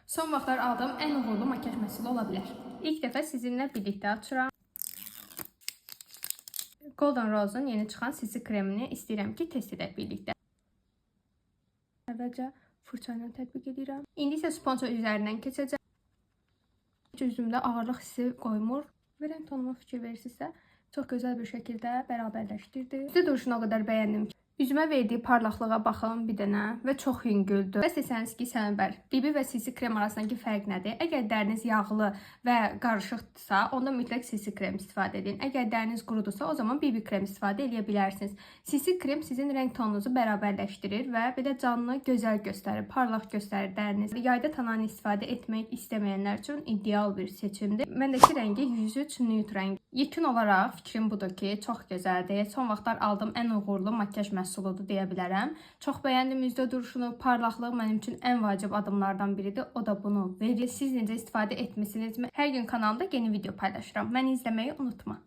Son vaxtlar aldığım ən uğurlu makyaj məhsulu ola bilər. İlk dəfə sizinlə birlikdə açıram. Golden Rose-un yeni çıxan CC kremini istəyirəm ki, test edək birlikdə. Əvvəlcə fırça ilə tətbiq edirəm. İndi isə sponça üzərindən keçəcəm. Heç üzümdə ağırlıq hissi qoymur. Və rəng tonuma fikir verirsinizsə, çox gözəl bir şəkildə bərabərləşdirdi. Üzdə duruşunu o qədər bəyəndim ki, üzümə verdiyi parlaqlığa baxın bir dənə və çox yüngüldür. Bəs desəniz ki, Səmənbər, BB və CC krem arasındakı fərq nədir? Əgər dəriniz yağlı və qarışıqdırsa, onda mütləq CC krem istifadə edin. Əgər dəriniz qurudursa, o zaman BB krem istifadə edə bilərsiniz. CC krem sizin rəng tonunuzu bərabərləşdirir və belə canlı, gözəl göstərir, parlaq göstərir dərinizi. Yayda tonani istifadə etmək istəməyənlər üçün ideal bir seçimdir. Məndəki rəngi 103 nude rəngi. Yekun olaraq fikrim budur ki, çox gözəldir. Son vaxtlar aldığım ən uğurlu makyaj məhsuludur deyə bilərəm. Çox bəyəndim üzdə duruşunu, parlaqlığı mənim üçün ən vacib addımlardan biridir. O da bunu verir. Siz necə istifadə etmisinizmi? Hər gün kanalımda yeni video paylaşıram. Məni izləməyi unutma.